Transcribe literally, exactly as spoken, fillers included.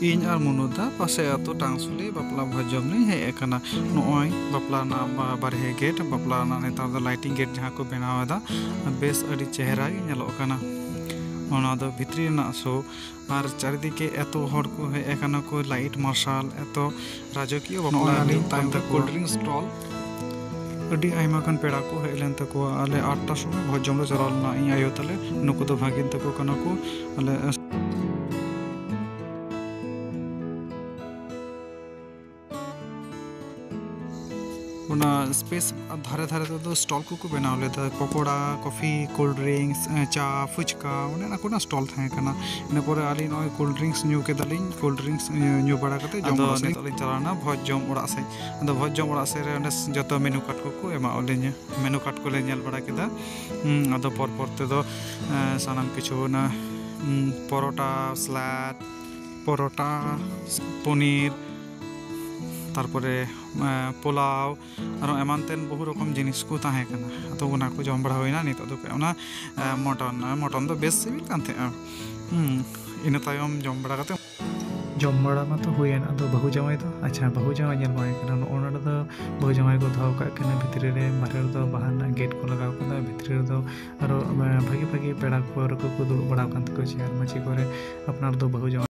ᱤᱧ ᱟᱨ ᱢᱩᱱᱩᱫᱟ ᱯᱟᱥᱮ ᱟᱹᱛᱩ ᱴᱟᱝᱥᱩᱞᱤ ᱵᱟᱯᱞᱟ ᱵᱷᱚᱡᱽ ᱡᱚᱢ ᱞᱤᱧ ᱦᱮᱡ ᱟᱠᱟᱱᱟ᱾ ᱱᱚᱜᱼᱚᱭ ᱵᱟᱯᱞᱟ ᱨᱮᱱᱟᱜ ᱵᱟ-, ᱵᱟᱨᱦᱮ ᱜᱮᱴ, ᱵᱟᱯᱞᱟ ᱨᱮᱱᱟᱜ ᱱᱮᱛᱟᱨ ᱫᱚ ᱞᱟᱭᱴᱤᱝ ᱜᱮᱴ ᱡᱟᱦᱟᱸ ᱠᱚ ᱵᱮᱱᱟᱣ ᱮᱫᱟ, ᱵᱮᱥ ᱟᱹᱰᱤ ᱪᱮᱦᱨᱟ ᱜᱮ ᱧᱮᱞᱚᱜ ᱠᱟᱱᱟ᱾ ᱚᱱᱟ ᱫᱚ ᱵᱷᱤᱛᱨᱤ ᱨᱮᱱᱟᱜ ᱥᱳ᱾ ᱟᱨ ᱪᱟᱨᱤᱫᱤᱠᱮ ᱮᱛᱚ ᱦᱚᱲ ᱠᱚ ᱦᱮᱡ ᱟᱠᱟᱱᱟ ᱠᱚ, ᱞᱟᱭᱤᱴ ᱢᱟᱨᱥᱟᱞ, ᱮᱛᱚ ᱨᱟᱡᱚᱠᱤᱭᱚ ᱵᱟᱯᱞᱟ ᱱᱚᱜᱼᱚᱭ ᱟᱹᱞᱤᱧ ᱦᱩᱭᱩᱜ ᱠᱟᱱ ᱛᱟᱭᱚᱢ ᱨᱮ ᱛᱟᱠᱚᱣᱟ᱾ Cold drink stall. ᱟᱹᱰᱤ ᱟᱭᱢᱟ ᱜᱟᱱ ᱯᱮᱲᱟ ᱠᱚ ᱦᱮᱡ ᱞᱮᱱ ᱛᱟᱠᱚᱣᱟ᱾ ᱟᱞᱮ ᱟᱴ ᱴᱟ ᱥᱚᱢᱚᱭ ᱵᱷᱚᱡᱽ ᱡᱚᱢ ᱞᱮ ᱪᱟᱞᱟᱣ ᱞᱮᱱᱟ, ᱤᱧ ᱟᱭᱳ ᱛᱟᱞᱮ᱾ ᱱᱩᱠᱩ ᱫᱚ ᱵᱷᱟᱜᱤᱱ ᱛᱟᱠᱚ ᱠᱟᱱᱟ ᱠᱚ᱾ ᱟᱞᱮ ᱚᱱᱟ ᱥᱯᱮᱥ ᱫᱷᱟᱨᱮ ᱫᱷᱟᱨᱮ ᱛᱮᱫᱚ ᱥᱴᱚᱞ ᱠᱚᱠᱚ ᱵᱮᱱᱟᱣ ᱞᱮᱫᱟ, ᱯᱚᱠᱳᱲᱟ, ᱠᱚᱯᱷᱤ, ᱠᱳᱞᱰ ᱰᱨᱤᱝᱠᱥ, ᱮ, ᱪᱟ, ᱯᱷᱩᱪᱠᱟ, ᱚᱱᱮ ᱚᱱᱟ ᱠᱚᱨᱮᱱᱟᱜ ᱥᱴᱚᱞ ᱛᱟᱦᱮᱸ ᱠᱟᱱᱟ᱾ ᱤᱱᱟᱹ ᱯᱚᱨᱮ ᱟᱹᱞᱤᱧ ᱱᱚᱜᱼᱚᱭ ᱠᱳᱞᱰ ᱰᱨᱤᱝᱠᱥ ᱧᱩ ᱠᱮᱫᱟᱞᱤᱧ, ᱠᱳᱞᱰ ᱰᱨᱤᱝᱠᱥ ᱧᱩ, ᱧᱩ ᱵᱟᱲᱟ ᱠᱟᱛᱮ ᱡᱚᱢ ᱟᱫᱚ ᱵᱟᱲᱟ ᱥᱮᱫ ᱱᱤᱛᱚᱜ ᱞᱤᱧ ᱪᱟᱞᱟᱣ ᱮᱱᱟ ᱵᱷᱚᱡᱽ ᱡᱚᱢ ᱚᱲᱟᱜ ᱥᱮᱫ᱾ ᱟᱫᱚ ᱵᱷᱚᱡᱽ ᱡᱚᱢ ᱚᱲᱟᱜ ᱥᱮᱫ ᱨᱮ ᱚᱸᱰᱮ ᱡᱚᱛᱚ ᱢᱮᱱᱩ ᱠᱟᱨᱰ ᱠᱚᱠᱚ ᱮᱢᱟᱣᱟᱫ ᱞᱤᱧᱟ, ᱢᱮᱱᱩ ᱠᱟᱨᱰ ᱠᱚᱞᱮ ᱧᱮᱞ ᱵᱟᱲᱟ ᱠᱮᱫᱟ᱾ ᱦᱩᱸ, ᱟᱫᱚ ᱯᱚᱨ ᱯᱚᱨ ᱛᱮᱫᱚ, ᱮ, ᱥᱟᱱᱟᱢ ᱠᱤᱪᱷᱩ ᱚᱱᱟ, ᱦᱩᱸ, ᱯᱚᱨᱚᱴᱟ, ᱥᱞᱟᱴ, ᱯᱚᱨᱚᱴᱟ, ᱯᱚᱱᱤᱨ, ᱛᱟᱨᱯᱚᱨᱮ, ᱮ, ᱯᱳᱞᱟᱣ, ᱟᱨᱚ ᱮᱢᱟᱱ ᱛᱮᱱ ᱵᱚᱦᱩ ᱨᱚᱠᱚᱢ ᱡᱤᱱᱤᱥ ᱠᱚ ᱛᱟᱦᱮᱸ ᱠᱟᱱᱟ᱾ ᱟᱫᱚ ᱚᱱᱟ ᱠᱚ ᱡᱚᱢ ᱵᱟᱲᱟ ᱦᱩᱭᱱᱟ᱾ ᱱᱤᱛᱚᱜ ᱫᱚ ᱚᱱᱟ, ᱮ, ᱢᱚᱴᱚᱱ, ᱢᱚᱴᱚᱱ ᱫᱚ ᱵᱮᱥ ᱥᱤᱵᱤᱞ ᱠᱟᱱ ᱛᱟᱦᱮᱸᱜᱼᱟ᱾ ᱦᱩᱸ, ᱤᱱᱟᱹ ᱛᱟᱭᱚᱢ ᱡᱚᱢ ᱵᱟᱲᱟ ᱠᱟᱛᱮ ᱡᱚᱢ ᱵᱟᱲᱟ ᱢᱟᱛᱚ ᱦᱩᱭᱮᱱ, ᱟᱫᱚ ᱵᱟᱹᱦᱩ ᱡᱟᱶᱟᱭ ᱫᱚ, ᱟᱪᱪᱷᱟ, ᱵᱟᱹᱦᱩ ᱡᱟᱶᱟᱭ ᱧᱮᱞ ᱵᱟᱝ ᱦᱩᱭ ᱠᱟᱱᱟ᱾ ᱱᱚᱜᱼᱚ ᱱᱚᱰᱮ ᱫᱚ ᱵᱟᱹᱦᱩ ᱡᱟᱶᱟᱭ ᱠᱚ ᱫᱚᱦᱚ ᱠᱟᱜ ᱠᱤᱱᱟ ᱵᱷᱤᱛᱨᱤ ᱨᱮ, ᱵᱟᱦᱨᱮ ᱨᱮᱫᱚ ᱵᱟᱦᱟ ᱨᱮᱱᱟᱜ ᱜᱮᱴ ᱠᱚ ᱞᱟᱜᱟᱣ ᱠᱟᱫᱟ᱾ ᱵᱷᱤᱛᱨᱤ ᱨᱮᱫᱚ ᱟᱨᱚ, ᱮ, ᱵᱷᱟᱹᱜᱤ ᱵᱷᱟᱹᱜᱤ ᱯᱮᱲᱟ ᱠᱚ ᱠᱚ ᱫᱩᱲᱩᱵ ᱵᱟᱲᱟ ᱟᱠᱟᱱ ᱛᱟᱠᱚᱣᱟ ᱪᱮᱭᱟᱨ ᱢᱟᱹᱪᱤ ᱠᱚᱨᱮ᱾ ᱟᱯᱱᱟᱨ ᱫᱚ ᱵᱟᱹᱦᱩ ᱡᱟᱶᱟᱭ